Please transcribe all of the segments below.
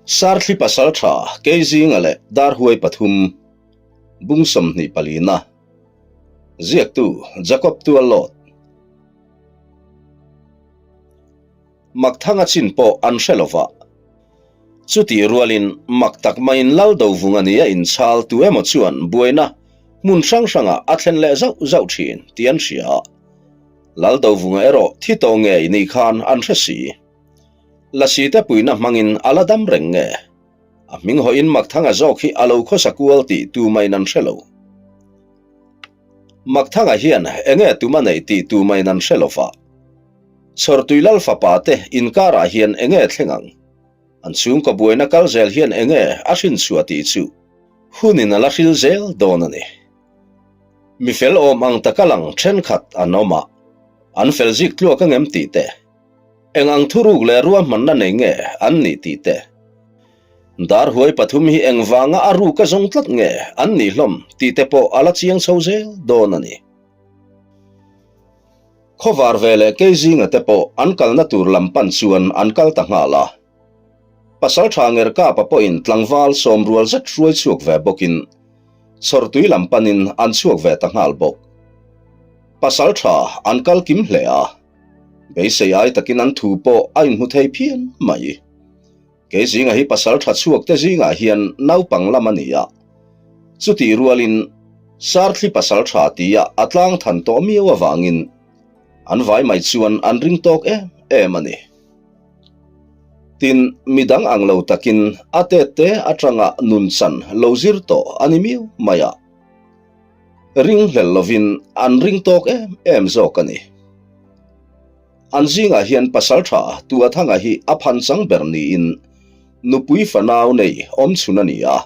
Sarthli pasaltha Keizinga leh Darhuai pathum, Bung 24na, Ziaktu Jacob Tuallawt. Makthanga chin pawh an hre lo va. Chutih rualin mak tak maiin Lal Dovunga nia inchhal tu emaw chuan buaina hmun hrang hrangah a thlen leh zauh zauh thin tih an hria a. Lal Dovunga erawh thi tawh ngei ni khan an hre si. Lasi te puihna hmangin a la dam reng nge? A hming hawhin Makthanga zawk hi a lo khawsa kual tih tumaiin an hre lo. Makthanga hian enge tum a neih tih tumaiin an hre lo va. Chhawrtui Lal fapa te inkarah hian enge thleng ang? An chhungkaw buaina kal zel hian enge a hrinchhuah tih chu hunin a la hril zel dawn a ni. Mi fel awm ang taka lang thenkhat an awm a, an fel zik tluak angem tih te, Eng ang thuruk leh ruahmanna nei nge an nih tih te? Darhuai pathum hi eng vanga a ruk a zawng tlat nge an nih hlawm tih te pawh a la chiang chho zel dawn a ni. Khawvar ve leh Keizinga te pawh an kalna tur lam pan chuan an kal ta nghal a. Pasaltha Ngerkapa pawhin tlangval sawmrual zet hruai chhuak ve bawkin chhawrtui lam panin an chhuak ve ta nghal bawk. Pasaltha an kal kim hle a. Beisei ai takin an thu pawh a inhmu thei phian mai. Kei zinga hi pasal tha chhuak te zingah hian naupang lam a ni a. Chutih rualin Sarthli pasal tha tia a tlang than tawh miau avangin an vai mai chuan an ring tawk em em a ni. Tin, midang ang lo takin a tet te atanga nun chan lo zir tawh a ni miau mai a. Ring hlel lovin an ring tawk em em zawk a ni. An zingah hian pasal tha Tuathanga hi a phan chang ber niin nupui fanau nei awm chhun a ni a.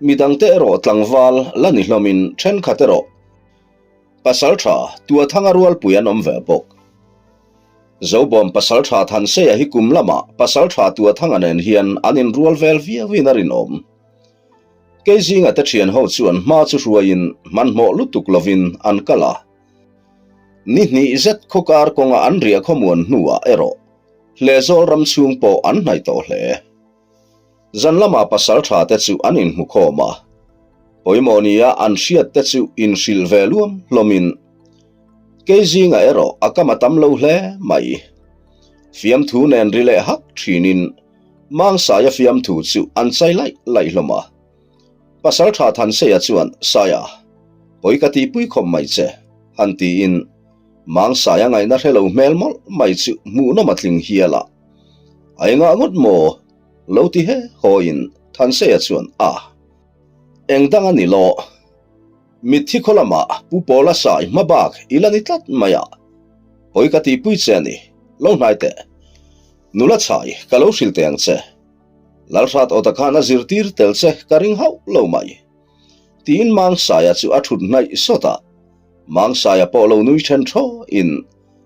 Midangte erawh tlangval la ni hlawmin thenkhat erawh pasal tha Tuathanga rualpui an awm ve bawk. Zobawm pasal tha Thanseia hi kum lamah pasal tha Tuathanga nen hian an inrual vel viauin a rinawm. Kei zinga te thian ho chuan hma chu hruaiin hmanhmawh lutuk lovin an kal a. Ni hnih zet khawkar kawnga an riah khawmuan hnuah erawh Hlehzawl ram chhung pawh an hnaih tawh hle. Zan lama pasal tha te chu an inhmu khawm a, pawimawh nia an hriat te chu inhrilh ve luam hlawmin kei zinga erawh a kam a tam lo hle mai. Fiamthu nen ri leh hak thinin Mangsaia fiamthu chu an chai laih laih hlawm a. Pasaltha Thanseia chuan, Saia, pawi ka tihpui khawp mai che, han tiin Mangsaia ngaihna hre lo hmel mawlh mai chu hmuhnawm a tling hial a. A engah ngawt maw? lo ti he hawiin Thanseia chuan, A, eng dang a ni lawh. Mitthi khaw lamah Pu Pawla sai hma bak i la ni tlat mai a, pawi ka tihpui che a ni, lo hnai teh. Nula chhai, ka lo hrilh teh ang che. Lalhrat awta khan a zirtir tel che ka ring hauh lo mai. Tiin Mangsaia chu a thut hnaih sawt a. Mangsaia pawh lo nui then thaw in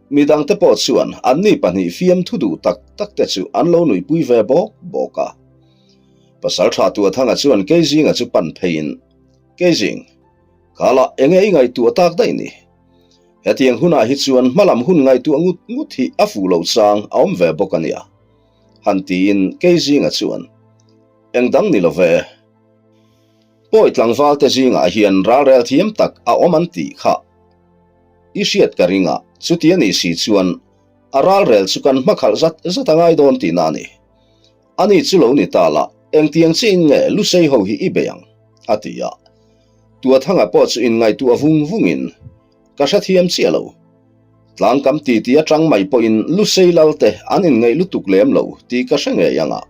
midangte pawh chuan anni pahnih fiamthu duh tak tak te chu an lo nuihpui ve bawk bawk a. Pasaltha Tuathanga chuan Keizinga chu pan pheiin, Keizing, khalah enge i ngaihtuah tak daih ni? Hetiang hunah hi chuan hmalam hun ngaihtuah ngut ngut hi a fuh loh chang a awm ve bawk a nia. Han tiin Keizinga chuan, Eng dang ni lo ve. Pawi tlangval te zingah hian ralrel thiam tak a awm an tih kha i hriat ka ring a, chuti a nih si chuan a ralrel chu kan hmakhalh zat zat a ngai dawn tihna a ni. Ani chu lo ni ta la, engtiang chiahin nge Lusei ho hi i bei ang? a ti a. Tuathanga pawh chu inngaihtuah vung vungin, Ka hrethiam chiah lo. Tlangkam titi atang mai pawhin Lusei Lalte an inngaih lutuk lem lo tih ka hre ngei ang a.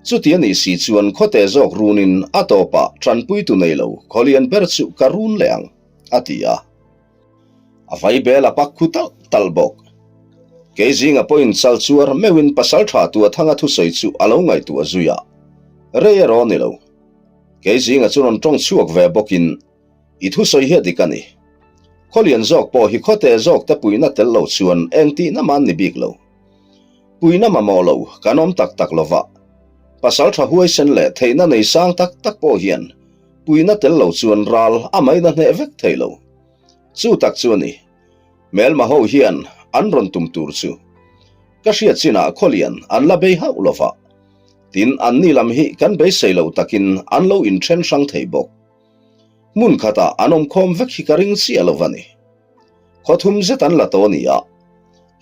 Chuti a nih si chuan khawte zawk runin a tawpah tanpuitu nei lo khawlian ber chu ka run leh ang, a ti a. A vai bel a pak khu talh talh bawk. Kei zinga pawhin chal chuar meuhin pasaltha Tuathanga thusawi chu a lo ngaihtuah zui a. Rei erawh a ni lo. Kei zinga chu rawn tawng chhuak ve bawkin, I thusawi hi a dik a ni. Khawlian zawk pawh hi khawte zawk te puihna tel lo chuan eng tihna mah an ni bik lo. Puihna mamawh lo kan awm tak tak lo va, pasal tha huaisen leh theihna nei sang tak tak pawh hian puihna tel lo chuan ral a maina hneh vek thei lo. Chu tak chu a ni. Hmelma ho hian an rawn tum tur chu ka hriat chinah khawlian an la bei hauh lo va. Tin, anni lam hi kan beisei loh takin an lo inthen hrang thei bawk. Hmun khatah an awm khawm vek hi ka ring chiah lo va ni. Khaw thum zet an la tawh a ni a,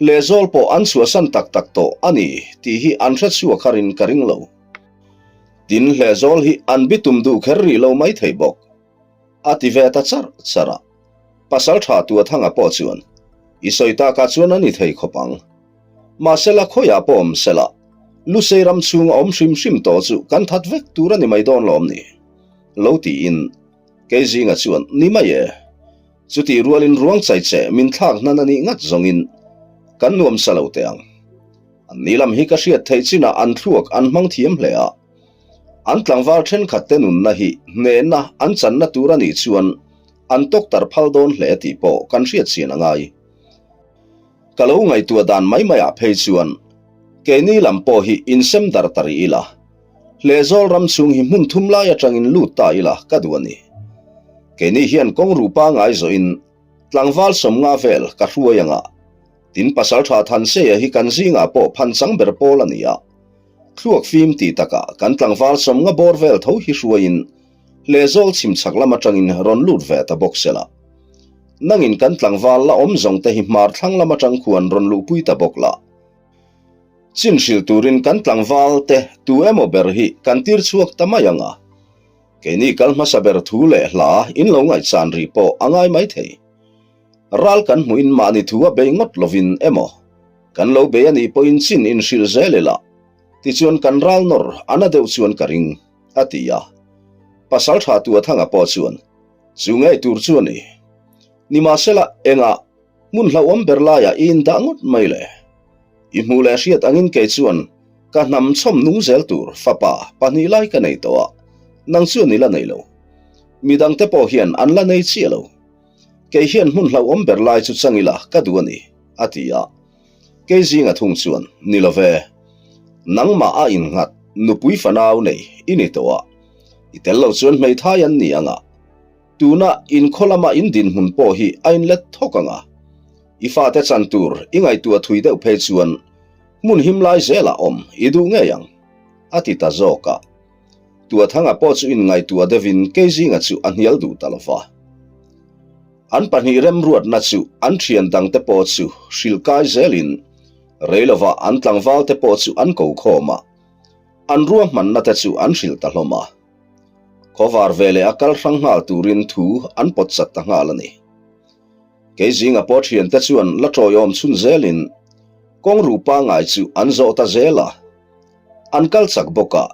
lehzawl pawh an chhuahsan tak tak tawh a ni tih hi an hre chhuak harin ka ring lo. Tin, lehzawl hi an bitum duh kher rih lo mai thei bawk. A ti ve ta charh charh a. Pasaltha Tuathanga pawh chuan, I sawi takah chuan a ni thei khawp ang. Mahsela khawiah pawh awm sela, Lusei ram chhunga awm hrim hrim tawh chu kan that vek tur a ni mai dawn lawm ni? Lo tiin kei zinga chuan, Ni mai e. Chutih rualin ruang chai che min thlak hnan a nih ngat zawngin kan nuam sa lo teh ang. An ni lam hi ka hriat theih chinah an thluak an hmang thiam hle a. An tlangval thenkhatte nunna hi hnehna an channa tur a nih chuan an tawktar phal dawn hle tih pawh kan hriat chian a ngai. Ka lo ngaihtuah dan mai maiah phei chuan keini lam pawh hi insem dar ta rih ila, Hlehzawl ram chhung hi hmun thum lai atangin lut ta ila ka duh a ni. Keini hian kawng ruh pangai zawhin tlangval sawmnga vel ka hruai anga, tin Pasaltha Thanseia hi kan zingah pawh phanchang ber pawl a ni a. Thluak fim tih takah kan tlangval sawmnga bawr vel tho hi hruaiin Hlehzawl chhim chhak lam atangin rawn lut ve ta bawk sela. Nangin kan tlangval la awm zawng te hi hmar thlang lam atang khuan rawn luhpui ta bawk la. Chin hrilh turin kan tlangval te tu emaw ber hi kan tir chhuak ta mai ang a. Keini kal hmasa ber thu leh hla in lo ngaihchan rih pawh a ngai mai thei. Ral kan hmuhin mahni thu a bei ngawt lovin emaw kan lo bei a nih pawhin chin in hrilh zel ila tichuan kan ral nawr a na deuh chuan ka ring, a ti a. Pasal tha Tuathanga pawh chuan chu ngei tur chu a ni. Nimahsela engah hmun hlauhawm ber laiah i indah ngawt mai le? I hmuh leh hriat angin kei chuan ka hnam chhawm nung zel tur fapa pahnih lai ka nei tawh a, nang chuan i la nei lo. Midangte pawh hian an la nei chiah lo. Kei hian hmun hlauhawm ber lai chu chang ila ka duh a ni, a ti a. Kei zinga thung chuan, Ni lo ve. Nangmah a innghat nupui fanau nei i ni tawh a. I tel lo chuan hmeithai an ni ang a. Tuna inkhaw lama in dinhmun pawh hi a inlet thawk ang a. I fate chan tur i ngaihtuah thui deuh phei chuan hmun him lai zelah awm i duh ngei ang, a ti ta zawk a. Tuathanga pawh chu inngaihtuah deuhin Keizinga chu a hnial duh ta lo va. An pahnih remruatna chu an thian dangte pawh chu hrilh kai zelin rei lovah an tlangvalte pawh chu an ko khawm a, an ruahmanna te chu an hrilh ta hlawm a. Khawvar veleh a kal hrang nghal turin thu an pawt chat ta nghal a ni. Keizinga pawh thiante chuan la tawiawm chhun zelin kawng ruh pangngai chu an zawh ta zel a. An kal chak bawk a,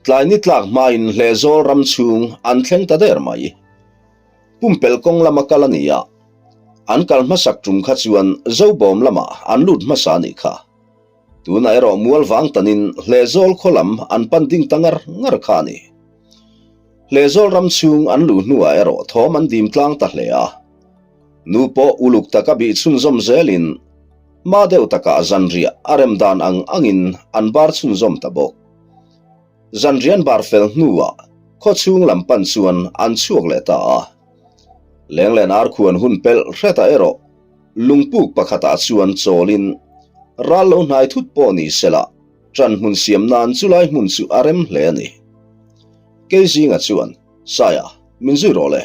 tlai ni tlak hmain Hlehzawl ram chhung an thleng ta der mai. Pumpelh kawng lama kal a ni a, an kal hmasak tum kha chuan Zobawm lamah an lut hmasa a nih kha. Tunah erawh mual vang tanin Hlehzawl khaw lam an pan ding ta ngar ngar kha a ni. Hlehzawl ram chhung an luh hnuah erawh thawm an dim tlang ta hle a. Nu pawh uluk taka bih chhunzawm zelin Hma deuh takah zanriah a rem dan ang angin an bar chhunzawm ta bawk. Zanriah an bar fel hnuah khaw chhung lam pan chuan an chhuak leh ta a. Lenglen arkhuan hun pelh hretah erawh lungpuk pakhatah chuan chawlin ral lo hnai thut pawh ni sela ṭan hmun siam nan chulai hmun chu a rem hle a ni. Keizinga chuan, Saia, min zui rawh le.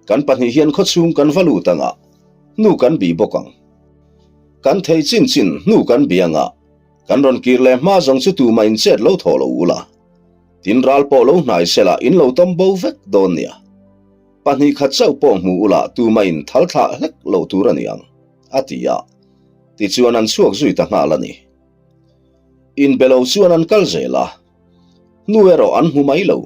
Kan pahnih hian khaw chhung kan va lut anga hnu kan bih bawk ang. Kan thei chin chin hnu kan bih anga kan rawn kir leh hma zawng chu tumah in chet lo thawh lo ula. Tin ral pawh lo hnai sela in lo tawm bo vek dawn nia. Pahnih khat chauh pawh hmu ula tumah in thal thlah hlek lo tur a ni ang, a ti a. Tichuan an chhuak zui ta nghal a ni. Inbe lo chuan an kal zel a, hnu erawh an hmu mai lo.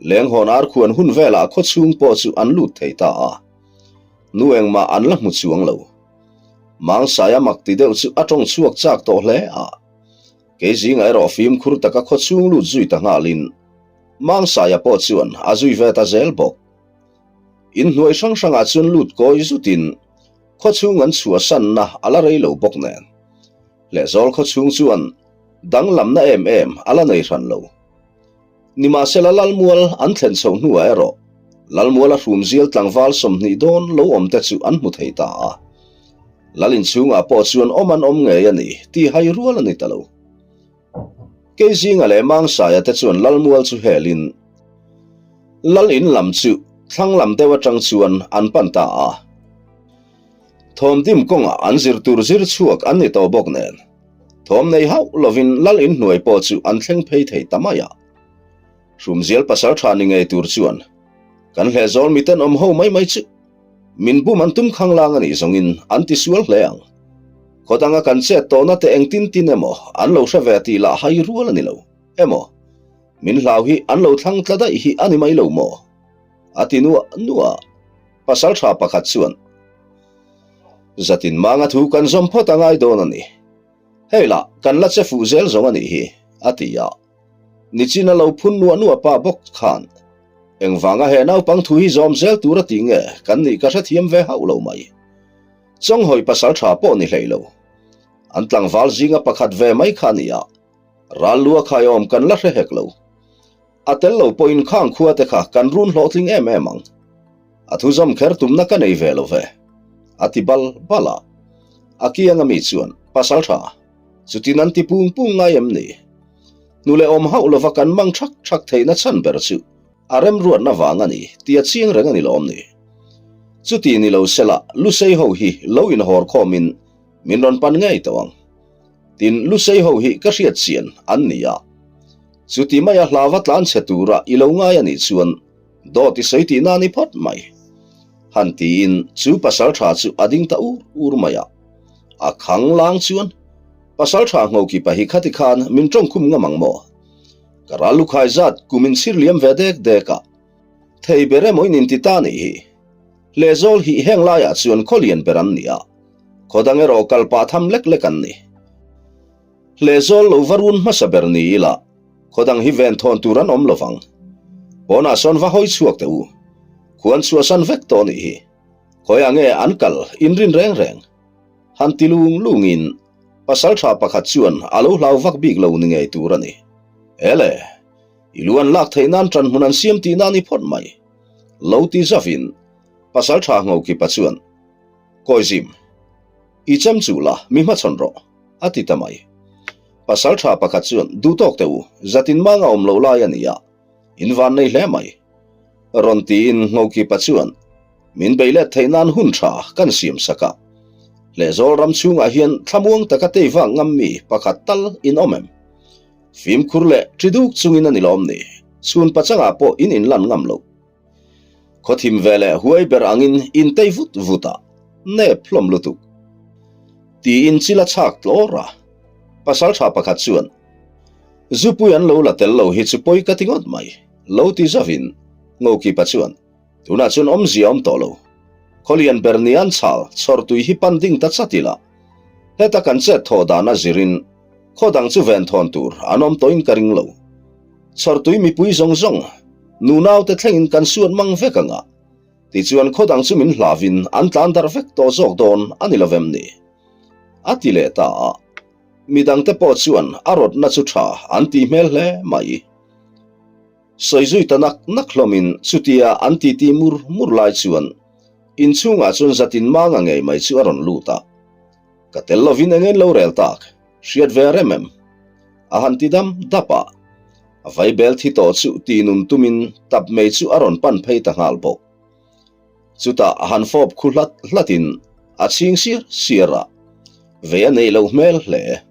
Lenghawn arkhuan hun velah khaw chhung pawh chu an lut thei ta a, nu engmah an la hmu chuang lo. Mangsaia mak ti deuh chu a tawng chhuak chak tawh hle a, kei zingah erawh fimkhur taka khaw chhung lut zui ta nghalin Mangsaia pawh chuan a zui ve ta zel bawk. Inhnuai hrang hrangah chuan lut kawi zutin khaw chhung an chhuahsanna a la rei lo bawk nen Hlehzawl khaw chhung chuan danglamna em em a la nei hran lo. Nimahsela Lalmual an thlen chhoh hnuah erawh Lalmuala hrumzial tlangval 20 dawn lo awm te chu an hmu thei ta a. Lal inchhungah pawh chuan awm an awm ngei a ni tih hai rual a ni ta lo. Keizinga leh Mangsaia te chuan Lalmual chu helin Lal in lam chu thlang lam deuh atang chuan an pan ta a. Thawmdim kawngah an zir tur zir chhuak an ni tawh bawk nen, thawm nei hauh lovin Lal in hnuai pawh chu an thleng phei thei ta mai a. Hrumzial pasal tha ni ngei tur chuan kan hlehzawl miten awm ho mai mai chu min bum an tum khanglang a nih zawngin an ti sual hle ang. Khaw danga kan chet tawhna te engtin tin emaw an lo hre ve tih lah hai rual a ni lo emaw min hlau hi an lo thlang tla daih hi a ni mai lo maw? A ti nuah nuah a. Pasal tha pakhat chuan Zatin manga thu kan zawm phawt a ngai dawn a ni. Hei lah kan la che fuh zel zawng a nih hi, a ti a. Nichina lo phun nuah nuah pa bawk khan engvanga he naupang thu hi zawm zel tur a ti nge kan nih ka hrethiam ve hauh lo mai. Chawnghawi pasal tha pawh ni hlei lo. An tlangval zinga pakhat ve mai kha a ni a, ral lu a khaiawm kan la hre hek lo. A tel lo pawhin khang khua te kha kan run hlawhtling em em ang. A thu zawm kher tumna ka nei ve lo ve, a ti bal bal a. A kianga mi chuan, Pasal tha, chutin an ti pung pung ngai em ni? Hnu leh awm hauh lova kan mang thak thak theihna chhan ber chu a remruatna vang a ni tih a chiang reng a ni lawm ni? Chuti ni lo sela Lusei ho hi lo inhawr khawmin min rawn pan ngei tawh ang. Tin, Lusei ho hi ka hriat chian an ni a. Chuti maia hlava tlan chhe tura i lo ngai a nih chuan dawt i sawi tihna a ni phawt mai. Han tiin chu pasal tha chu a ding ta ur ur mai a. A khang lang chuan pasal tha Nghokipa hi khati khan min tawngkhum ngam ang maw? Ka ral lukhai zat kum in chhir liam ve dek dek a, thei ber emaw in inti ta nih hi. Lehzawl hi heng laiah chuan khaw lian ber an ni a, khaw dang erawh kal pah tham lek lek an ni. Lehzawl lo va run hmasa ber ni ila, khaw dang hi ven thawn tur an awm lo vang. Pawnah sawn va hawi chhuak teh u, khuan chhuahsan vek tawh nih hi. Khawiah nge an kal inrin reng reng? Han ti lung lungin pasal tha pakhat chuan a lo hlau vak bik lo ni ngei tur a ni. Ele! I lu an lak theih nan ṭan hmun an siam tihna a ni phawt mai. Lo ti zavin pasal tha Nghokipa chuan, Kawizim, i chem chu la mi hmachhawn rawh, a ti ta mai. Pasal tha pakhat chuan, Duhtawk teh u, zatin manga awm loh lai a ni a, in van nei hle mai. Rawn tiin Nghokipa chuan, Min bei let theih nan hun tha kan siam sak a. Lehzawl ram chhungah hian thlamuang taka tei vak ngam mi pakhat tal in awm em? Fimkhur leh ṭi duk chungin a ni lawm ni? Chhun pachangah pawh in inlan ngam lo. Khawthim ve leh huai ber angin in tei vut vut a, nep hlawm lutuk. Tiin chil a chhak tlawr a. Pasalṭha pakhat chuan, Zupui an lo la tel lo hi chu pawi ka ti ngawt mai, lo ti zavin Ngokipa chuan, Tunah chuan awmzia awm tawh lo. Khawlian ber ni an chhal chhawr tui hi pan ding ta chat ila. Heta kan chet thawh dan a zirin khaw dang chu ven thawn tur an awm tawhin ka ring lo. Chhawr tui mipui zawng zawng, nunau te thlengin kan suat mang vek anga. Tichuan khaw dang chu min hlavin an tlan darh vek tawh zawk dawn a ni lovem ni? A ti leh ta a. Midangte pawh chuan a rawtna chu tha an tih hmel hle mai. Sawi zui ta nak nak hlawmin chutia an titi mur mur lai chuan inchhungah chuan zatin manga ngei mai chu a rawn lut a. Ka tel lovin eng en lo rel tak, hriat ve a rem em? A han ti dam dap a. A vaibel thi tawh chu ti nun tumin tap mei chu a rawn pan phei ta nghal bawk. Chutah a han fawp khu hlat hlatin a chhing siar siar a, vei a neih loh hmel hle.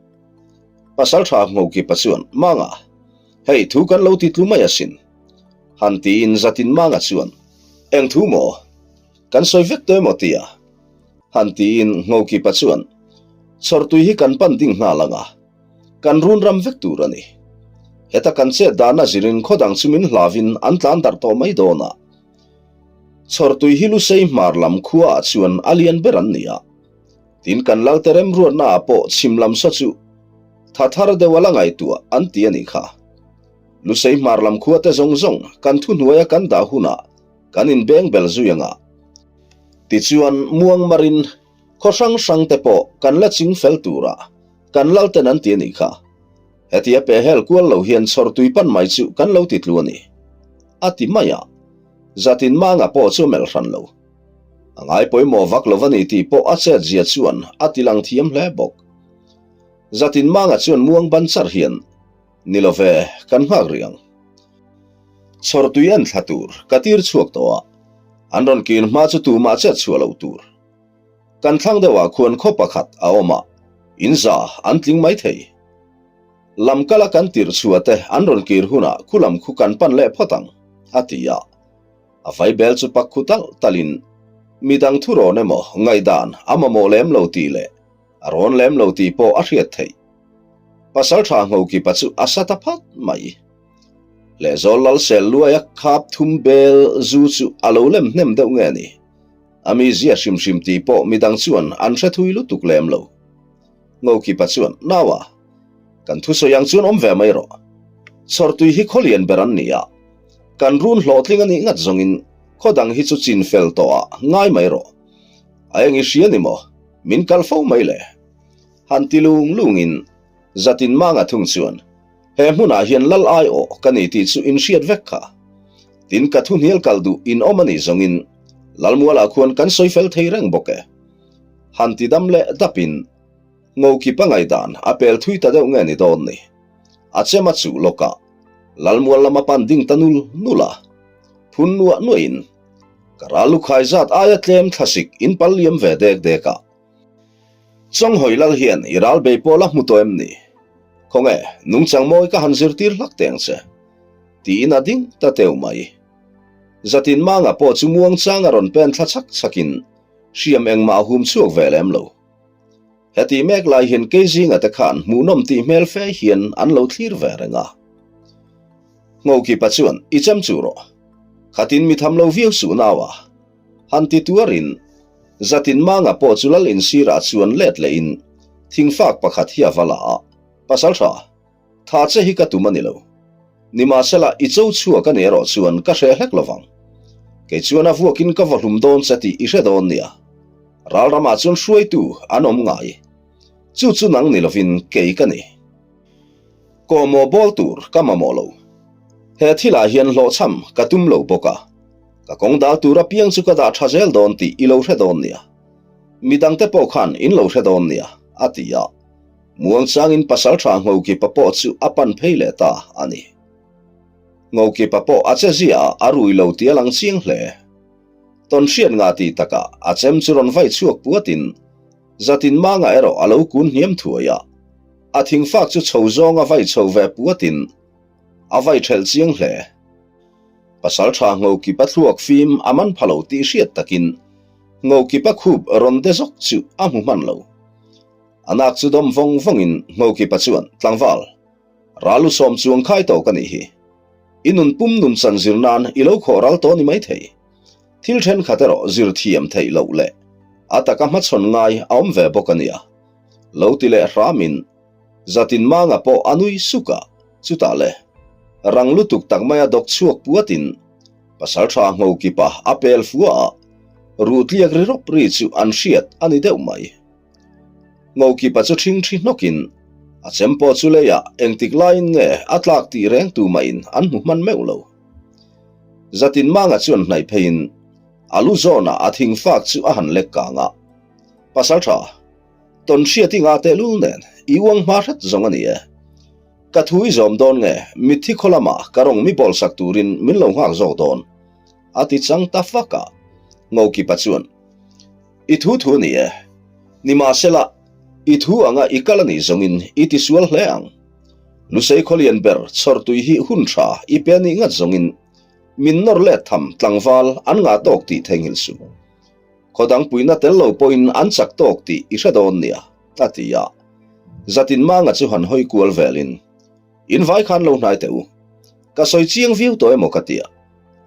Pasalṭha Nghokipa chuan, Manga! Hei thu kan lo ti tlu mai asin. Han tiin Zatin Manga chuan, Eng thu maw? Kan sawi vek tawh emaw tia? Han tiin Nghokipa chuan, Chhawrtui hi kan pan ding nghal ang a, kan run ram vek tur a ni. Heta kan chet dana zirin khaw dang chu min hlavin an tlan darh tawh mai dawn a. Chhawrtui hi Lusei hmar lam khuaah chuan a lian ber an ni a. Tin kan Lalte remruatnaah pawh chhim lam saw chu tha thar deuh a la ngaihtuah an ti a nih kha. Lusei hmar lam khua te zawng zawng kan thuhnuaia kan dah hunah kan inbeng bel zui anga. Tichuan muang marin khaw hrang hrang te pawh kan la ching fel tura kan Lalten an ti a nih kha. Hetia pehhel kual lo hian chhawr tui pan mai chu kan lo ti tlu a ni. A ti mai a. Zatin Manga pawh chu a melh hran lo. A ngai pawimawh vak lo a ni tih pawh a chet zia chuan a ti lang thiam hle bawk. Zatin Manga chuan muang ban char hian. Ni lo ve, kan nghak rih ang. Chhawrtui en thla tur ka tir chhuak tawh a, an rawn kir hma chu tumah chet chhuah loh tur. Kan thlang deuhah khuan khaw pakhat a awm a, in za an tling mai thei. Lam kala kan tirh chhuah te an rawn kir hunah khu lam khu kan pan leh phawt ang, a ti a. A vaibel chu pak khu talh talhin midang thu rawn emaw ngaihdan a mamawh lem lo tih leh a rawn lem lo tih pawh a hriat theih. Pasaltha Nghokipa chu a sa ta phat mai. Lehzawl Lalsel luaia khap thum bel zu chu a lo lem hnem deuh nge ni? A mizia hrim hrim tih pawh midang chuan an hre thui lutuk lem lo. Nghokipa chuan, Naua, kan thusawi ang chuan awm ve mai rawh. Chhawrtui hi khawlian ber an ni a, kan run hlawhtling a nih ngat zawngin khaw dang hi chu chin fel tawh ah ngai mai rawh. A eng i hria ni maw? Min kal fo mai le. Han ti lung lungin Zatin Manga thung chuan, He hmunah hian lal ai awh ka ni tih chu in hriat vek kha. Tin ka thu hnial kal duh in awm a nih zawngin Lalmualah khuan kan sawi fel thei reng bawk e. Han ti dam leh dapin Ngokipa ngaihdan a pel thui ta deuh nge ni dawn ni. A chem a chuh lawk a, Lalmual lama pan ding ta nul nul a. Phun nuah nuahin ka ral lukhai zat aia tlem thlasik in pal liam ve dek dek a. Chawnghawi lal hian i ral bei pawh la hmu tawh em ni? Khawnge, nungchang mawi ka han zirtir hlak teh ang che. Tiin a ding ta teu mai. Zatin Manga pawh chu muangchang a rawn pen thla chhak chhakin hriam engmah a hum chhuak ve lem lo. Heti mek lai hian Keizinga te khan hmuhnawm tih hmel fe hian an lo thlir ve reng a. Nghokipa chuan, I chem chu rawh. Khatin mi tham lo viau suh nau a. Han ti tuarin Zatin Manga pawh chu lal insirah chuan let lehin thingfak pakhat hi a va la a, Pasaltha, tha che hi ka tum a ni lo. Nimahsela, i cho chhuak a ni erawh chuan ka hreh hlek lovang. Kei chuan a vuakin ka va hlum dawn che tih i hre dawn nia. Ral ramah chuan hruaitu an awm ngai. Chu chu nang ni lovin kei ka ni. Kawhmawh bawl tur ka mamawh lo. He thilah hian hlawhchham ka tum lo bawk a. Ka kawng dal tur apiang chu ka dah tha zel dawn tih i lo hre dawn nia. Midangte pawh khan in lo hre dawn nia, a ti a. Muangchangin pasaltha Ngokipa pawh chu a pan phei leh ta a ni. Ngokipa pawh a che zia ah a rui lo tih a lang chiang hle. Tawnhriat ngah tih takah a chem chu rawn vai chhuak puatin Zatin Manga erawh a lo kun hniam thuai a. A thingfak chu chho zawnga vai chho ve puatin a vai thelh chiang hle. Pasaltha Ngokipa thluak fim a man pha lo tih hriat takin Ngokipa khup rawn de zawk chu a hmu hman lo. A nak chu dawm vawng vawngin Ngokipa chuan, Tlangval, ral u sawm chuang khai tawh ka nih hi. I nun pum nun chan zir nan i lo khawh ral tawh ni maithei. Thil thenkhat erawh zir thiam theih loh leh a taka hmachhawn ngai a awm ve bawk a nia. Lo ti leh hramin Zatin Manga pawh a nui suk a, chutah le, rang lutuk tak maia dawk chhuak puatin Pasaltha Nghokipa a pel fua a, ruh tliak ri rawp ri chu an hriat a ni deuh mai. Nghokipa chu ṭhingṭhi hnawkin a chem pawh chu leiah engtik laiin nge a tlak tih reng tumahin an hmu hman meuh lo. Zatin Manga chuan hnaih pheiin a lu zawnah a thingfak chu a han lek kang a, Pasaltha, Tawn hriat i ngah tehlul nen i uang hma hret zawng a ni e. Ka thu i zawm dawn nge mitthi khaw lamah ka rawng mi bawl sak turin min lo nghak zawk dawn? A ti chang ta fak a. Ngokipa chuan, I thu thu a ni e. Nimahsela, i thu anga i kal a nih zawngin i ti sual hle ang. Lusei khawlian ber chhawrtui hi hun tha i pe nih ngat zawngin min nawr let tham tlangval an ngah tawk tih theihnghilh suh. Khaw dang puina tel lo pawhin an chak tawk tih i hre dawn nia, a ti a. Zatin Manga chu han hawi kual velin, In vai khan lo hnai teh u. Ka sawi chiang viau tawh emaw ka tia,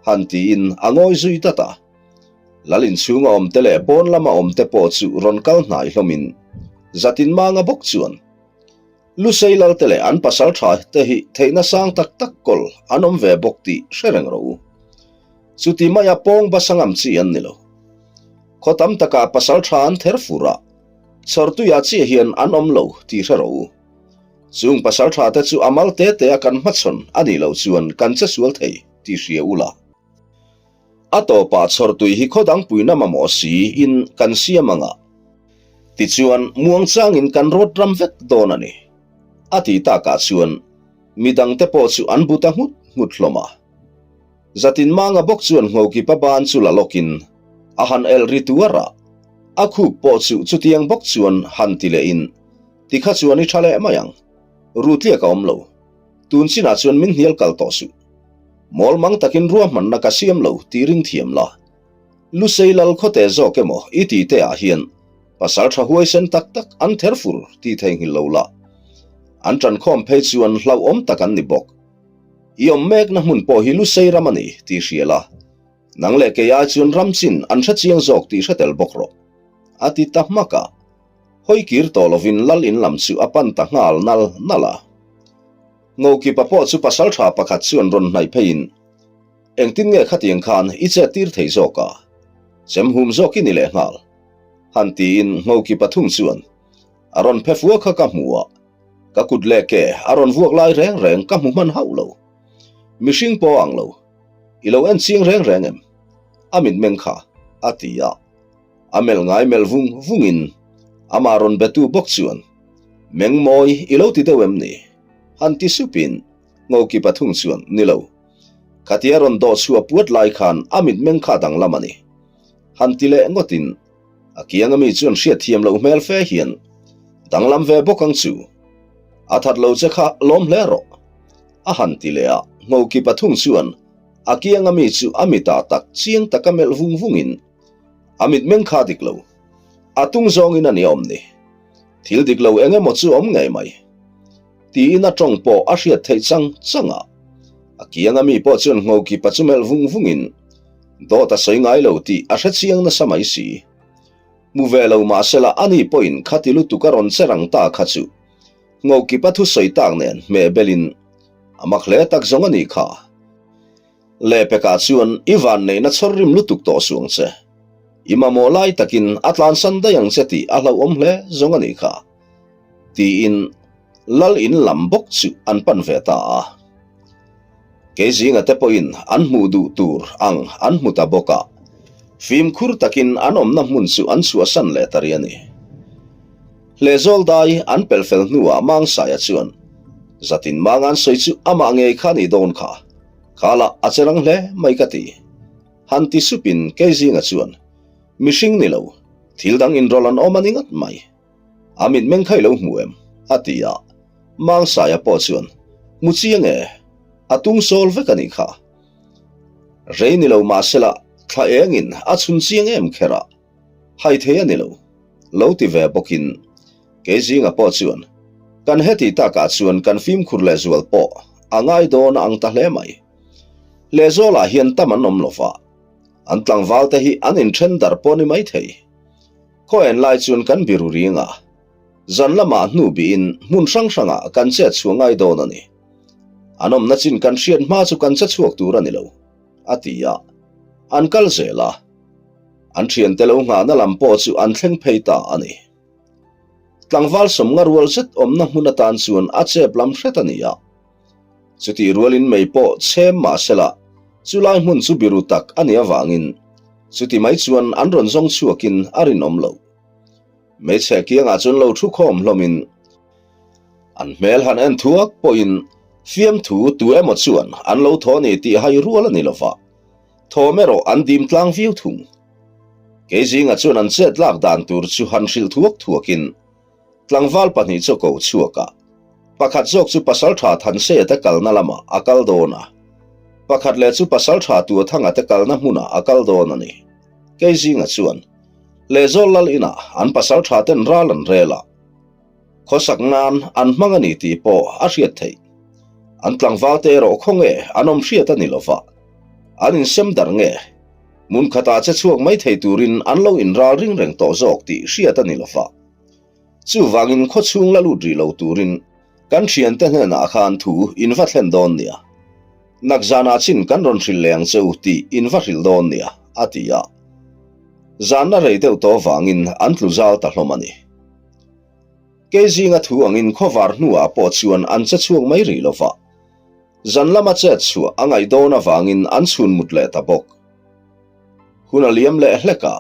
han tiin a ngawi zui dat a. Lal inchhunga awmte leh pawn lama awmte pawh chu rawn kal hnai hlawmin Zatin Manga bawk chuan, Lusei lalte leh an pasal tha te hi theihna sang tak tak kawl an awm ve bawk tih hre reng rawh u. Chuti maia pawng basa ngam chi an ni lo. Khaw tam takah pasal tha an ther fur a, chhawrtuiah chiah hian an awm lo tih hre rawh u. Chung pasal tha te chu a mal te te a kan hmachhawn a nih loh chuan kan che sual thei tih hria u la. A tawpah chhawrtui hi khaw dang puina mamawh si in kan siam ang a. Tichuan, muangchangin kan rawt ram vek dawn a ni, a ti takah chuan. Midangte pawh chu an bu ta nghut nghut hlawm a. Zatin Manga bawk chuan Nghokipa ban chu la lawkin a han elh ri tuar a, a khup pawh chu chutiang bawk chuan han ti lehin, Tikha chuan i tha leh mai ang. Rutliak a awm lo. Tun chinah chuan min hnial kal tawh suh. Mawl mang takin ruahmanna ka siam lo tih ring thiam la. Lusei lal khawte zawk emaw i ti te ah hian pasal tha huaisen tak tak an ther fur tih theihnghilh lo la. An ṭankhawm phei chuan hlauhawm tak an ni bawk. I awm mekna hmun pawh hi Lusei ram a ni tih hria la. Nang leh kei ai chuan ram chin an hre chiang zawk tih hre tel bawk rawh. A ti ta hmak a. Hawi kir tawh lovin lal in lam chu a pan ta nghal nal nal a. Ngokipa pawh chu pasal tha pakhat chuan rawn hnaih pheiin, Engtin nge khatiang khan i chet tir thei zawk a? Chem hum zawk i ni leh nghal. Han tiin Ngokipa thung chuan a rawn phe fua kha ka hmu a, ka kut leh ke a rawn vuak lai reng reng ka hmu hman hauh lo. Mihring pawh ang lo. I lo en chiang reng reng em? A mitmeng kha, a ti a. A melh ngai melh vung vungin amah rawn betu bawk chuan, Meng mawi i lo ti deuh em ni? Han ti supin Ngoki pathum chuan, Ni lo. Khatia rawn dawh chhuah puat lai khan a mitmeng kha danglam a ni. Han ti leh ngawtin a kiang ami chuan hriatthiam loh hmel fe hian, Danglam ve bawk ang chu. A that lo che kha lawm hle rawh. A han ti leh a, Ngoki pathum chuan a kiang ami chu a mitah tak chiang taka melh vung vungin, A mitmeng kha dik lo. A tung zawngin a ni awm ni. Thil dik lo eng emaw chu awm ngei mai. Tiin a tawng pawh a hriat theih chang chang a. A kianga mi pawh chuan Nghokipa chu melh vung vungin dawt a sawi ngai lo tih a hre chiang nasa mai si. Hmu ve lo mahsela ani pawhin khati lutuk a rawn che rang ta kha chu Nghokipa thusawi tak nen hmeh belin a mak hle tak zawng a nih kha. Lehpekah chuan i vanneihna chhawr rim lutuk tawh suh ang che. I mamawh lai takin a tlansan daih ang che tih a hlauhawm hle zawng a nih kha. Tiin Lal in lam bawk chu an pan ve ta a. Keizinga te pawhin an hmuh duh tur ang an hmu ta bawk a, fimkhur takin an awmna hmun chu an chhuahsan leh ta rih a ni. Hlehzawl dai an pel fel hnuah Mangsaia chuan Zatin Mangan sawi chu amah ngei kha a nih dawn kha. Kha lah a che rang hle mai ka ti. Han ti supin Keizinga chuan, Mihring ni lo, thil dang inrawlh an awm a ni ngat mai. A mitmeng kha i lo hmu em? a ti a. Mangsaia pawh chuan, Hmu chiang e, a tung sawl vek a nih kha. Rei ni lo mahsela thla engin a chhun chiang em kher a, hai thei a ni lo, lo ti ve bawkin Keizinga pawh chuan, Kan heti takah chuan kan fimkhur leh zual pawh a ngai dawn a ang ta hle mai. Lehzawlah hian tam an awm lova, an tlangval te hi an inthen darh pawh ni mai thei. Khaw en lai chuan kan biru ring a, zan lamah hnu bihin hmun hrang hrangah kan chet chhuah ngai dawn a ni. An awmna chin kan hriat hma chu kan che chhuak tur a ni lo, a ti a. An kal zel a, an thiante lo nghahna lam pawh chu an thleng phei ta a ni. Tlangval sawmnga rual zet awmna hmun atan chuan a chep lam hret a ni a. Chutih rualin mei pawh chhem mah sela chulai hmun chu biru tak a nih avangin chuti mai chuan an rawn zawng chhuakin a rinawm lo. Hmeichhe kiangah chuan lo thu khawm hlawmin an hmel han en thuak pawhin fiamthu tu emaw chuan an lo thaw ni tih hai rual a ni lova. Thawm erawh an dim tlang viau thung. Keizinga chuan an chet lak dan tur chu han hrilh thuak thuakin tlangval pahnih chu a ko chhuak a. Pakhat zawk chu Pasaltha Thanseia te kalna lamah a kal dawn a, pakhat leh chu Pasaltha Tuathanga te kalna hmunah a kal dawn a ni. Keizinga chuan Lehzawl lal inah an Pasaltha ten ral an rel a. Khawsak nan an hmang a ni tih pawh a hriat theih. An tlangval te erawh khaw nge an awm hriat a ni lova, an insem darh nge? Hmun khatah che chhuak mai thei turin an lo inral ring reng tawh zawk tih hriat a ni lova. Chuvangin khaw chhung la lut rih lo turin kan thiante hnenah khan thu in va thlen dawn nia. Nakzanah chin kan rawn hrilh leh ang che u tih in va hrilh dawn nia, a ti a. Zanna rei deuh tawh vangin an tlu zal ta hlawm a ni. Keizinga thu angin khawvar hnuah pawh chuan an che chhuak mai rih lo va, zan lama chet chhuah a ngaih dawn avangin an chhun mut leh ta bawk. Hun a liam leh hlek a,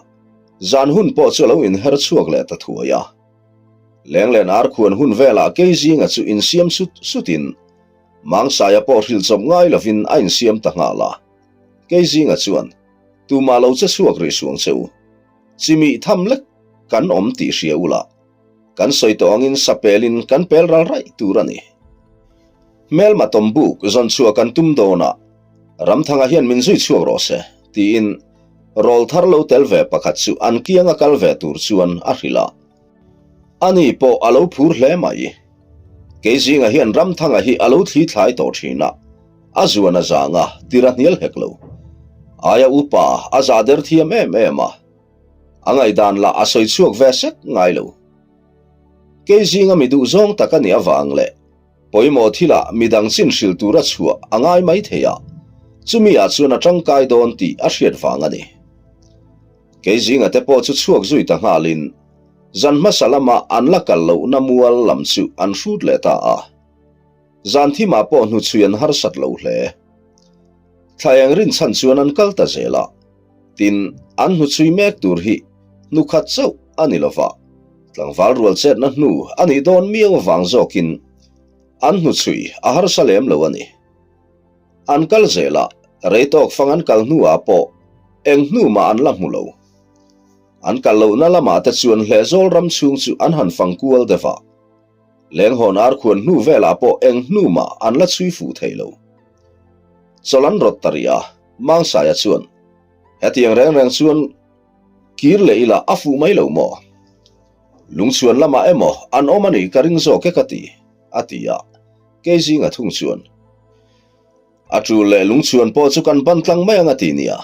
zan hun pawh chu a lo inher chhuak leh ta thuai a. Lenglen arkhuan hun velah Keizinga chu insiam sut sutin. Mangsaia pawh hrilh chawp ngai lovin a insiam ta nghal a. Keizinga chuan, Tumah lo che chhuak rih suang che u. Chimih tham lek kan awm tih hria ula, kan sawi tawh angin sa pelin kan pel ral raih tur a ni. Hmelma tawm buk zawn chhuah kan tum dawn a, Ramthanga hian min zui chhuak rawh se, tiin rawl thar lo tel ve pakhat chu an kianga kal ve tur chuan a hrilh a. Ani pawh a lo phur hle mai. Kei zinga hian Ramthanga hi a lo thli thlai tawh thin a, a zuan a zang a, tir a hnial hek lo. Aia upa a zah der thiam em em a, a ngaihdan lah a sawi chhuak ve sek ngai lo. Kei zinga mi duh zawng tak a nih avang leh pawimawh thilah midang chin hrilh tura chhuah a ngai mai thei a, chumi ah chuan a tangkai dawn tih a hriat vang a ni. Kei zinga te pawh chu chhuak zui ta nghalin zan hmasa lama an la kal lohna mual lam chu an hrut leh ta a. Zan thimah pawh hnuchhui an harsat lo hle. Thla eng rinchhan chuan an kal ta zel a, tin, an hnuchhui mek tur hi hnukhat chauh a ni lova, tlangval rual chetna hnu a nih dawn miau avang zawkin an hnuchhui a harsa lem lo a ni. An kal zel a, rei tawk fang an kal hnuah pawh eng hnu mah an la hmu lo. An kal lohna lamah te chuan Hlehzawl ram chhung chu an han fang kual deuh a. Lenghawn ar khuan hnu velah pawh eng hnu mah an la chhui fuh thei lo. Chawlh an rawt ta rih a, Mangsaia chuan, Hetiang reng reng chuan kir leh ila a fuh mai lo maw? Lungchhuan lamah emaw an awm a nih ka ring zawk e ka ti, a ti a. Kei zinga thung chuan, A tul leh lungchhuan pawh chu kan ban tlang mai ang a ti nia.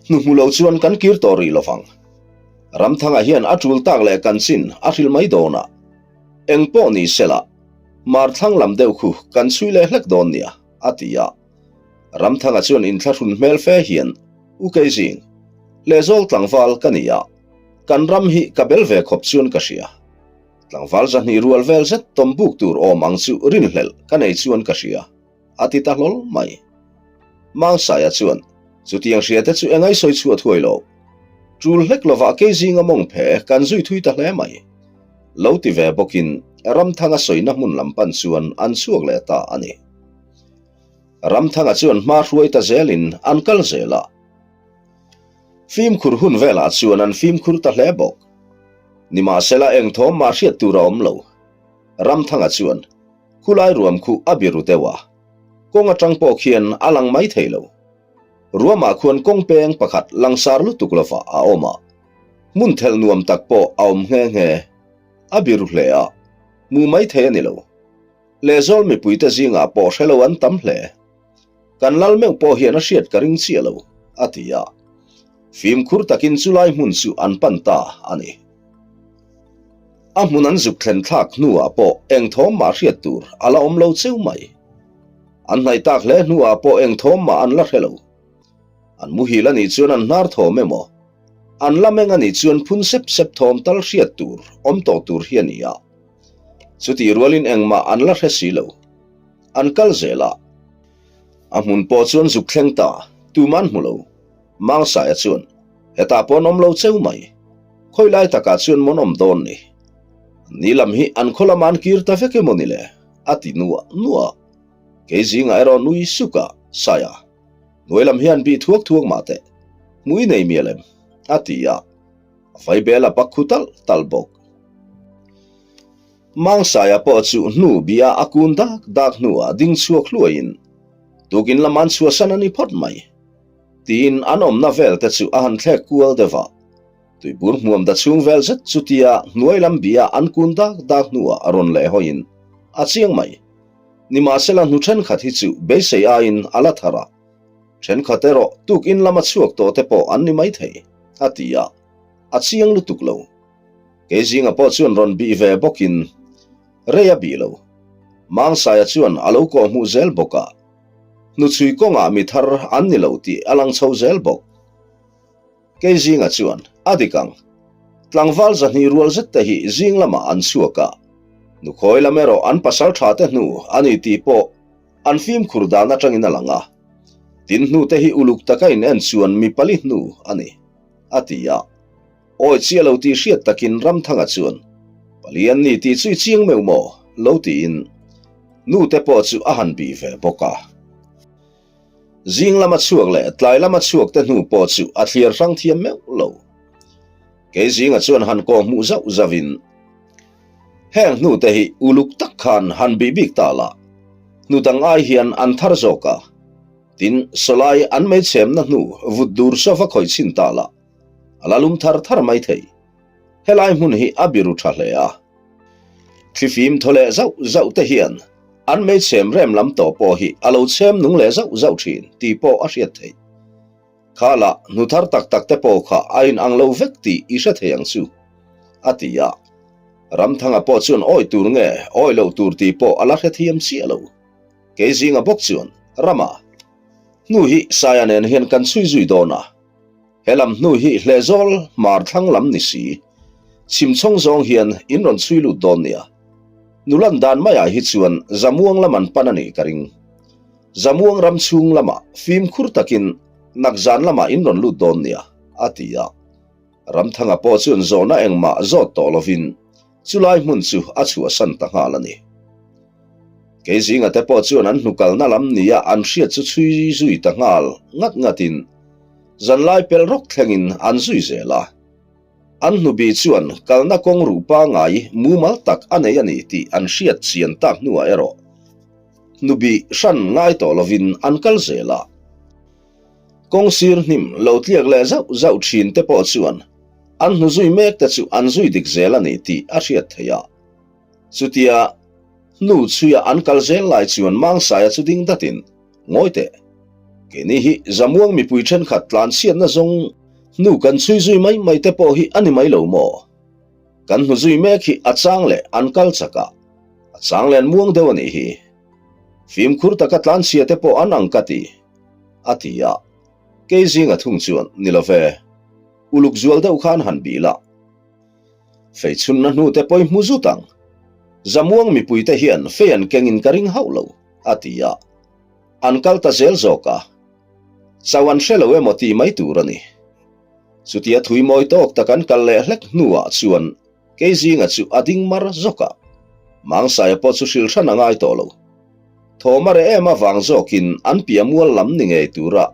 Hnuhmu lo chuan kan kir tawh rih lovang. Ramthanga hian a tul tak leh kan chin a hrilh mai dawn a. Eng pawh ni sela, mar thlang lam deuh khu kan chhui leh hlek dawn nia, a ti a. Ramthanga chuan inthlahrun hmel fe hian, U Keizing, Lehzawl tlangval ka ni a, kan ram hi ka bel ve khawp chuan ka hria. Tlangval zahnih rual vel zet tawm buk tur awm ang chu rinhlelh ka nei chuan ka hria, a ti ta hlawl mai. Mangsaia chuan, Chutiang hria te chu engai sawi chhuah thuai lo. Tul hlek lovah kei zinga mawng phe kan zui thui ta hle mai. Lo ti ve bawkin Ramthanga sawina hmun lam pan chuan an chhuak leh ta a ni. Ramthanga chuan hma hruai ta zelin an kal zel a. Fimkhur hun velah chuan an fimkhur ta hle bawk. Nimahsela eng thawm mah hriat tur a awm lo. Ramthanga chuan khulai ruam khu a biru deuh a, kawng atang pawh khian a lang mai thei lo. Ruamah khuan kawng peng pakhat langsar lutuk lovah a awm a, hmun thelh nuam tak pawh a awm nghe nghe. A biru hle a, hmuh mai thei a ni lo. Lehzawl mipuite zingah pawh hre lo an tam hle. Kan lal meuh pawh hian a hriat ka ring chiah lo, a ti a. Fimkhur takin chulai hmun chu an pan ta a ni. A hmun an zuk thlen thlak hnuah pawh eng thawm mah hriat tur a la awm lo cheu mai. An hnaih tak hle hnuah pawh eng thawm mah an la hre lo. An muhil a nih chuan an hnar thawm emaw, an la meng a nih chuan phun sep sep thawm tal hriat tur awm tawh tur hi a ni a. Chutih rualin engmah an la hre si lo. An kal zel a. A hmun pawh chuan zuk thleng ta, tuman hmu lo. Mangsaia chuan, Hetah pawh an awm lo cheu mai. Khawi lai takah chuan mawn awm dawn ni. Ni lam hi an khaw lamah an kir ta vek emaw ni le? a ti nuah nuah. Kei zingah erawh nui suk a, Saia, hnuai lam hian bih thuak thuak mah teh. Hmu i nei mial em? a ti a. A vaibel a pak khu talh talh bawk. Mangsaia pawh chu hnu bia a kun dak dak hnuah ding chhuak hluaiin, Tukin lam an chhuahsan a ni phawt mai, tiin an awmna vel te chu a han thlek kual deuh a. Tuibur hmuam da chhung vel zet chutia hnuai lam bia an kun dak dak hnuah a rawn leh hawiin a chiang mai. Nimahsela hnu thenkhat hi chu beisei aiin a la thar a, thenkhat erawh tukin lama chhuak tawh te pawh an ni maithei, a ti a, a chiang lutuk lo. Kei zinga pawh chuan rawn bih ve bawkin rei a bih lo. Mangsaia chuan a lo kawh hmuh zel bawk a, hnuchhui kawngah mi thar an ni lo tih a lang chho zel bawk. Kei zinga chuan a dik ang. Tlangval zahnih rual zet te hi zing lamah an chhuak a, nukhawi lam erawh an pasal tha te hnu a ni tih pawh an fimkhur dan atangin a lang a. Tin hnu te hi uluk taka in en chuan mi pali hnu a ni, a ti a. Awi chiah lo tih hriat takin Ramthanga chuan, Palian ni tih chu i chiang meuh maw? lo tiin. Nute pawh chu a han bih ve bawk a. Zing lama chhuak leh tlai lama chhuak te hnu pawh chu a thliar hrang thiam meuh lo. Kei zinga chuan han kawh hmuh zauh zauhin, Heng hnute hi uluk tak khan han bih bik ta la, hnu dang ai hian an thar zawk a. Tin, sawlai an meichhemna hnu vut dur saw va khawih chhin ta la, a la lum thar thar mai thei. Helai hmun hi a biru tha hle a. Thlifim thaw leh zauh zauh te hian an meichhem rem lam tawh pawh hi a lo chhem nung leh zauh zauh thin tih pawh a hriat theih. Kha lah hnu thar tak tak te pawh kha a inang lo vek tih i hre thei ang chu, a ti a. Ramthanga pawh chuan awi tur nge awi loh tur tih pawh a la hrethiam chiah lo. Kei zinga bawk chuan, Rama, hnu hi Saia nen hian kan chhui zui dawn a. He lam hnu hi Hlehzawl hmar thlang lam ni si, chhim chhawng zawng hian in rawn chhui lut dawn nia. Nulan dan maiah hi chuan Zamuang lam an pan a nih ka ring. Zamuang ram chhung lamah fimkhur takin nakzan lamah in rawn lut dawn nia, a ti a. Ramthanga pawh chuan zawhna engmah zawt tawh lovin chulai hmun chu a chhuahsan ta nghal a ni. Keizinga te pawh chuan an hnukalna lam nia an hriat chu chhui zui ta nghal ngat ngatin zanlai pel rawk thlengin an zui zel a. An hnubi chuan kalna kawng ruh pangai mumal tak a nei a ni tih an hriat chian tak hnuah erawh hnubi hran ngai tawh lovin an kal zel a. Kawng sir hnim lo tliak leh zauh zauh thin te pawh chuan an hnu zui mek te chu an zui dik zel a ni tih a hriat theih a. Chutia hnu chhuia an kal zel lai chuan Mangsaia chu ding datin, Ngawi teh, keini hi Zamuang mipui thenkhat tlan chhiatna zawng hnu kan chhui zui mai mai te pawh hi a ni mai lo maw? Kan hnu zui mek hi a chang leh an kal chak a, a chang leh an muang deuh a nih hi. Fimkhur taka tlan chhia te pawh an ang ka ti, a ti a. Kei zinga thung chuan, Ni lo ve, uluk zual deuh khan han bih la. Fei chhunna hnu te pawi hmu zut ang. Zamuang mipui te hian fei an kengin ka ring hauh lo, a ti a. An kal ta zel zawk a. Chau an hre lo emaw tih mai tur a ni. Chutia thui mawi tawk tak an kal leh hlek hnuah chuan Keizinga chu a ding mar zawk a. Mangsaia pawh chu hrilh hran a ngai tawh lo. Thawm a reh em avang zawkin an piah mual lam ni ngei tura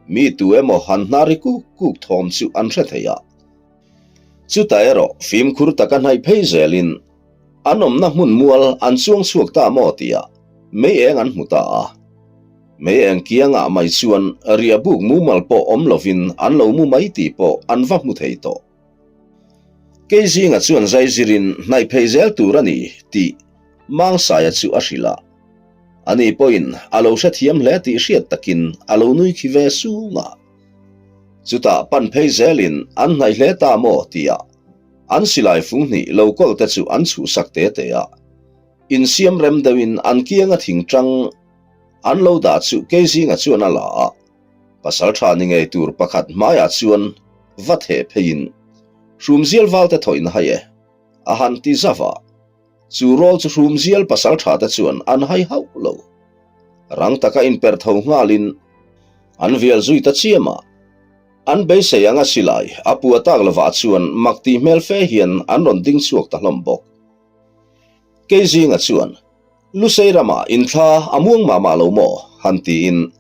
mi tu emaw han hnar ri kuk kuk thawm chu an hre thei a. Chutah erawh fimkhur taka hnaih phei zelin an awmna hmun mual an chuang chhuak ta maw tia mei eng an hmu ta a. Mei eng kiangah mai chuan riah buk mumal pawh awm lovin an lo mu mai tih pawh an va hmu thei tawh. Kei zinga chuan zai zirin hnaih phei zel tur a ni tih Mangsaia chu a hrilh a. Ani pawhin a lo hrethiam hle tih hriat takin a lo nui khi ve sung a. Chutah pan phei zelin an hnaih hle ta maw tia an silai fung hnih lo kawl te chu an chhuhsak te te a. Insiam rem deuhin an kianga thingtang an lo dah chu Keizinga chuan a la a. Pasaltha ni ngei tur pakhat hmaiah chuan va theh pheiin Hrumzial valte thawih na hai e a han ti zauh a. Chu rawl chu Hrumzial pasaltha te chuan an hai hauh lo. Rang taka inperh tho nghalin an vial zui ta chiam a. An beisei anga silai a pua tak lovah chuan mak tih hmel fe hian an rawn ding chhuak ta hlawm bawk. Keizinga chuan Lusei ramah inthla a muang mah mah lo maw? han tiin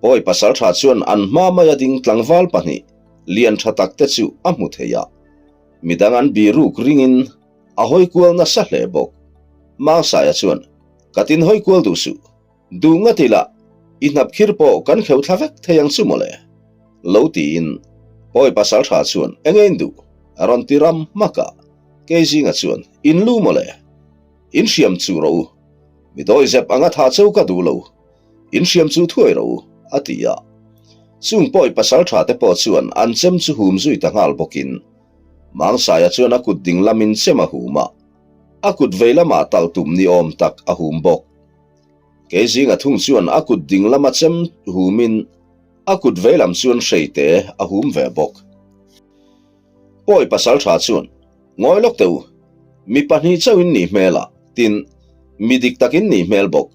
Pawi pasaltha chuan an hma maia ding tlangval pahnih lian tha tak te chu a hmu thei a. Midang an biruk ringin a hawi kual nasa hle bawk. Mangsaia chuan, Ka tin hawi kual duh suh. Duh ngat ila, i hnap khir pawh kan kheuh thla vek thei ang chu mawle. Lo tiin Pawi pasaltha chuan, Enge in duh? a rawn ti ram hmak a. Keizinga chuan, In lu mawle. In hriam chu rawh u. Mi dawi zep anga tha cheu ka duh lo. In hriam chu thuai rawh u, a ti a. Chung Pawi pasaltha te pawh chuan an chem chu hum zui ta nghal bawkin Mangsaia chuan a kut ding lamin chem a hum a, a kut vei lamah talh tum ni awm tak a hum bawk. Keizinga thung chuan a kut ding lama chem humin a kut vei lam chuan hreite a hum ve bawk. Pawi pasaltha chuan, Ngawi lawk teh u, mi pahnih chauh in nih hmel a, tin, mi dik tak in nih hmel bawk.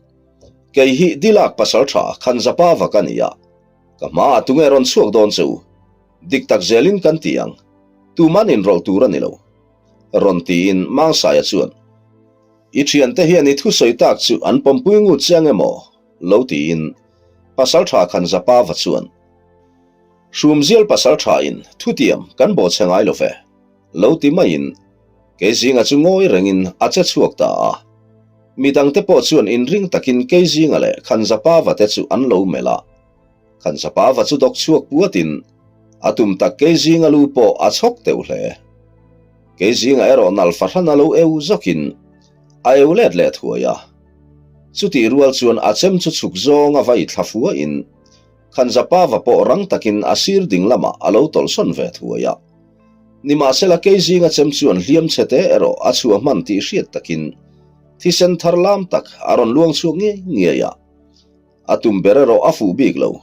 Kei hi Dilak pasaltha Khanzapa va ka ni a, ka hmaah tunge rawn chhuak dawn che u? Dik tak zelin kan ti ang, tuman inrawlh tur a ni lo. Rawn tiin Mangsaia chuan. I thiante hian i thusawi tak chu an pawmpui ngut che ang emaw? lo tiin Pasaltha Khanzapava chuan, Hrumzial pasalthain thutiam kan bawhchhe ngai lo ve, lo ti maiin Keizinga chu ngawi rengin a che chhuak ta a. Midangte pawh chuan inring takin Keizinga leh Khanzapava te chu an lo melh a. Khanzapava chu dawk chhuak puatin a tum tak Keizinga lu pawh a chhawk teuh hle. Keizinga erawh nal fahran a lo eu zawkin a eu let leh thuai a. Chutih rual chuan a chem chu chhuk zawng a vai thla fuahin Khanzapava pawh rang takin a sir ding lamah a lo tawlhsawn ve thuai a. Nimahsela Keizinga chem chuan hliam chhe te erawh a chhuah hman tih hriat takin thisen thar lam tak a rawn luang chhuak ngei ngei a. A tum ber erawh a fuh bik lo.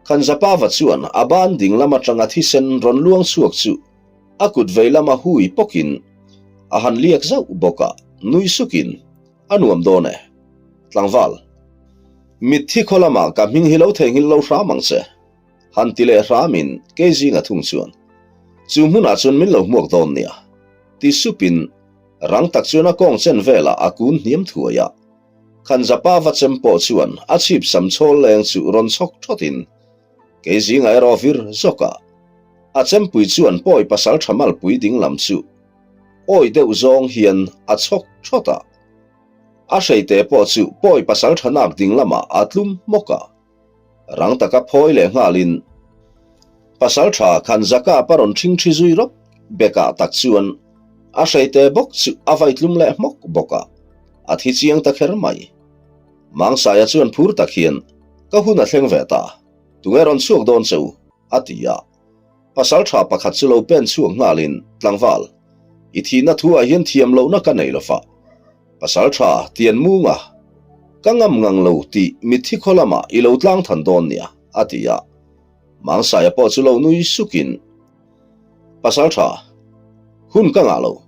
Khanzapava chuan a ban ding lam atanga thisen rawn luang chhuak chu a kut vei lama hui pawkin a han liak zauh bawk a, nui sukin, A nuam dawn e. Tlangval, mitthi khaw lamah ka hming hi lo theihnghilh lo hram ang che. Han ti leh hramin kei zinga thung chuan, Chu hmunah chuan min lo hmuak dawn nia, ti supin rang tak chuan a kawng chen velah a kun hniam thuai a. Khanzapa va chem pawh chuan a chhip sam chhawl leng chu rawn chhawk thawtin kei zinga erawh vir zawk a. A chempui chuan pawi pasal tha malpui ding lam chu awi deuh zawng hian a chhawk thawt a. A hreite pawh chu pawi pasal tha nak ding lamah a tlum hmawk a. Rang taka phawi leh nghalin Pasaltha Khanzakapa rawn ṭhingṭhi zui rawp bekah tak chuan a hreite bawk chu a vaitlum leh hmawk bawk a, a thi chiang ta kher mai. Mangsaia chuan phur tak hian, Ka hun a thleng ve ta, tunge rawn chhuak dawn che u? a ti a. Pasaltha pakhat chu lo pen chhuak nghalin, Tlangval, i thihna thuah hian thiam lohna ka nei lova, Pasaltha Tianmunga, ka ngam ngang lo tih mitthi khaw lamah i lo tlang than dawn nia, a ti a. Mangsaia pawh chu lo nui sukin, Pasaltha, hun ka ngah lo.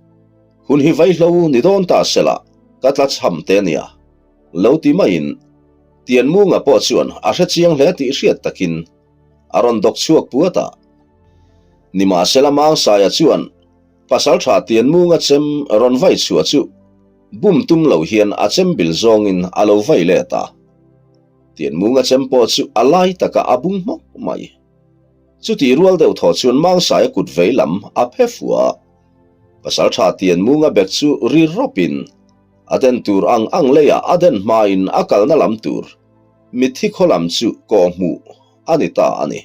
Hun hi vaihlo ni dawn ta sela ka tla chham te nia, lo ti maiin Tianmunga pawh chuan a hre chiang hle tih hriat takin a rawn dawk chhuak puat a. Nimahsela Mangsaia chuan Pasaltha Tianmunga chem rawn vai chhuah chu bum tum lo hian a chem bil zawngin a lo vai let a. Tianmunga chem pawh chu a lai takah a bung hmawk mai. Chutih rual deuh thaw chuan Mangsaia kut vei lam a phe fua a. Pasaltha Tianmunga bek chu ri rawpin a den tur ang ang leiah a den hmain a kalna lam tur mitthi khaw lam chu kawhhmuh a ni ta a ni.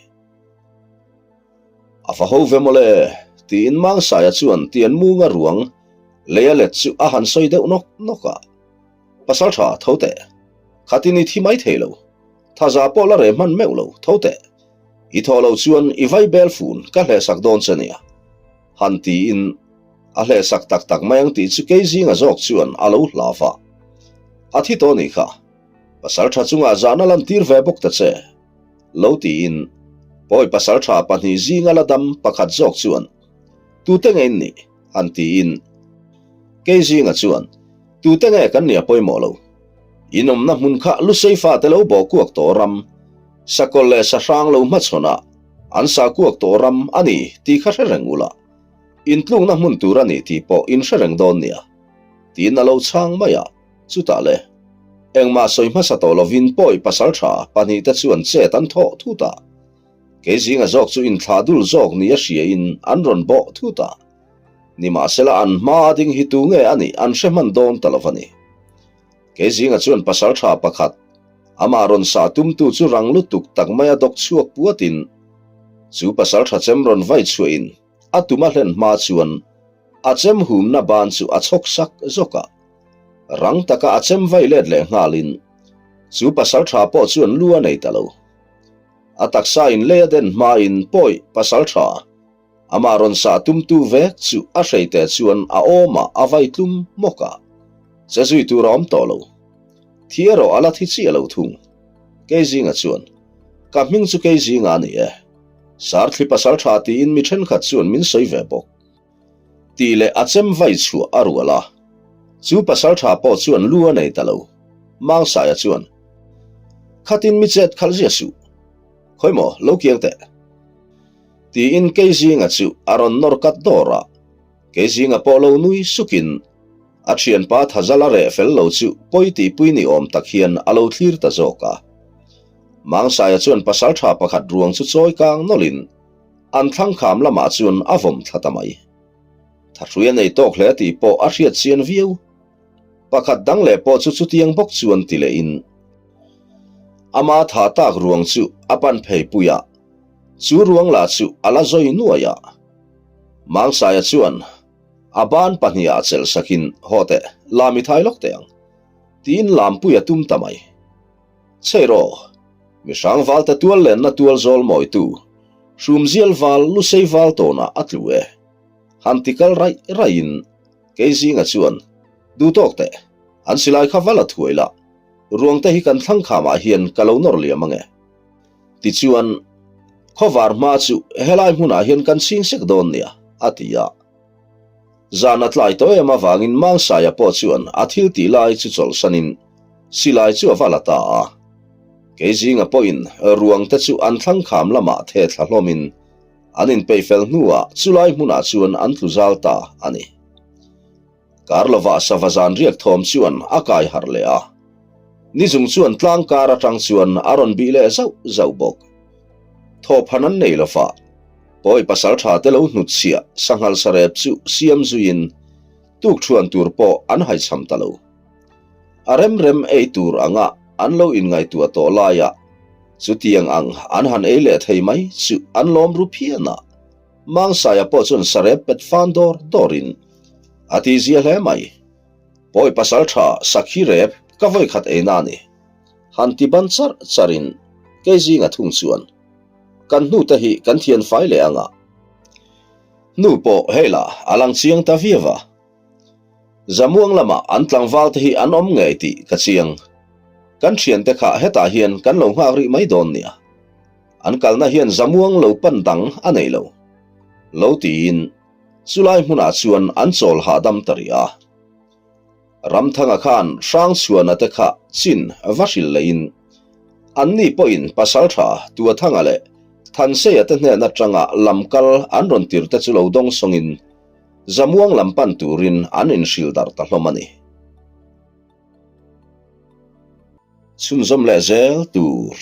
A va ho ve mawle, tiin Mangsaia chuan Tianmunga ruang lei a let chu a han sawi deuh nawk nawk a. Pasaltha, tho teh. Khatin i thi mai thei lo. Thaza pawh la reh hman meuh lo, tho teh. I thawh loh chuan i vai bel fun ka hlehsak dawn che nia. Han tiin a hlehsak tak tak mai ang tih chu kei zinga zawk chuan a lo hlau va. A thi tawh nih kha. Pasaltha chungah zahna lantir ve bawk ta che. Lo tiin pawi pasaltha pahnih zinga la dam pakhat zawk chuan, Tute nge in nih? han tiin kei zinga chuan, Tute nge kan nih a pawimawh lo. In awmna hmun kha Lusei fate lo bawh kuak tawh ram, sakawlh leh sahrang lo hmachhawn ah an sa kuak tawh ram a ni tih kha hre reng ula, intlukna hmun tur a ni tih pawh in hre reng dawn nia, tiin a lo chhang mai a. Chutah le, engmah sawi hmasa tawh lovin pawi pasaltha pahnihte chuan chet an thawh thut a. Kei zinga zawk chu inthlah dul zawk ni a hriain an rawn bawh thut a. Nimahsela an hma a ding hi tu nge a nih an hre hman dawn ta lo va ni. Kei zinga chuan pasaltha pakhat, amah rawn sah tumtu chu rang lutuk tak maia dawk chhuak puatin chu pasaltha chem rawn vai chhuahin a tum a hlen hma chuan a chem humna ban chu a chhawk sak zawk a. Rang taka a chem vai let leh nghalin chu pasal tha pawh chuan lu a nei ta lo. A taksa in lei a den hmain pawi pasal tha amah rawn sah tumtu vek chu a hreite chuan a awmah a vai tlum hmawk a, che zui tur a awm tawh lo. Thi erawh a la thi chiah lo thung. Keizinga chuan, Ka hming chu Keizinga a ni e. Sarthli pasal tha tiin mi thenkhat chuan min sawi ve bawk. Tih leh a chem vai chhuah a rual a. Chu pasaltha pawh chuan lu a nei ta lo. Mangsaia chuan, Khatin mi chet khalh zia suh. Khawi maw, lo kiang teh. Tiin Keizinga chu a rawn nawr kat dawr a. Keizinga pawh lo nui sukin. A thianpa Thazal a reh fel lo chu pawi tihpui ni awm tak hian a lo thlir ta zawk a. Mangsaia chuan pasaltha pakhat ruang chu chawi kang nawlhin an thlang kham lamah chuan a vawm thla ta mai. Thahrui a nei tawk hle tih pawh a hriat chian viau. Pakhat dang leh pawh chu chutiang bawk chuan ti lehin ama tha tak ruang chu a pan phei pui a, chu ruang lah chu a la zawi nuai a. Mangsaia chuan a ban pahnihah chelh sakin, Haw teh, lam i thai lawk teh ang, tiin lampui a tum ta mai. Chei rawh, mi hrangvalte tual lenna tual zawl mawitu, hrumzial val lusei val tawnah a tlu e. Han ti kal raih raihin kei zinga chuan, Duh tawk teh, an silai kha va la thuai la, ruangte hi kan thlang khamah hian ka lo nawr liam ange. Tichuan, khawvar hma chu helai hmunah hian kan chhing sek dawn nia, a ti a. Zan a tlai tawh em avangin Mangsaia pawh chuan a thil tih lai chu chawlhsanin silai chu a va la ta a. Kei zinga pawhin ruangte chu an thlang kham lamah the thla hlawmin an inpeih fel hnuah chulai hmunah chuan an tlu zal ta a ni. Kar lovah sava zan riak thawm chuan a kai harh leh a. Ni zung chuan tlang kar atang chuan a rawn bih leh zauh zauh bawk. Thawphan an nei lova, pawi pasal tha te lo hnutchhiah sanghal sarep chu siam zuiin tukṭhuan tur pawh an haichham ta lo. A rem rem ei tur anga an lo inngaihtuah tawh laia chutiang ang an han ei leh thei mai chu an lawm ru phian a. Mangsaia pawh chuan sarep pet fan dawr dawrin a tihzia hle mai. Pawi pasal tha sakhi rep ka vawi khat ei na ni. Han ti ban charh charhin kei zinga thung chuan kan hnute hi kan thian fai leh ang a. Hnu pawh hei lah a lang chiang ta viau a. Zamuang lamah an tlangval te hi an awm ngei tih ka chiang. Kan thiante kha hetah hian kan lo nghak rih mai dawn nia. An kalna hian Zamuang lo pan dang a nei lo. Lo tiin chulai hmunah chuan an chawl hahdam ta rih a. Ramthanga khan Hrangchhuana te kha chin va hrilh lehin anni pawhin Pasaltha Tuathanga leh Thanseia te hnen atanga lamkal an rawn tir te chu lo dawng sawngin Zamuang lam pan turin an inhrilh darh ta hlawm a ni. Chhunzawm leh zel tur.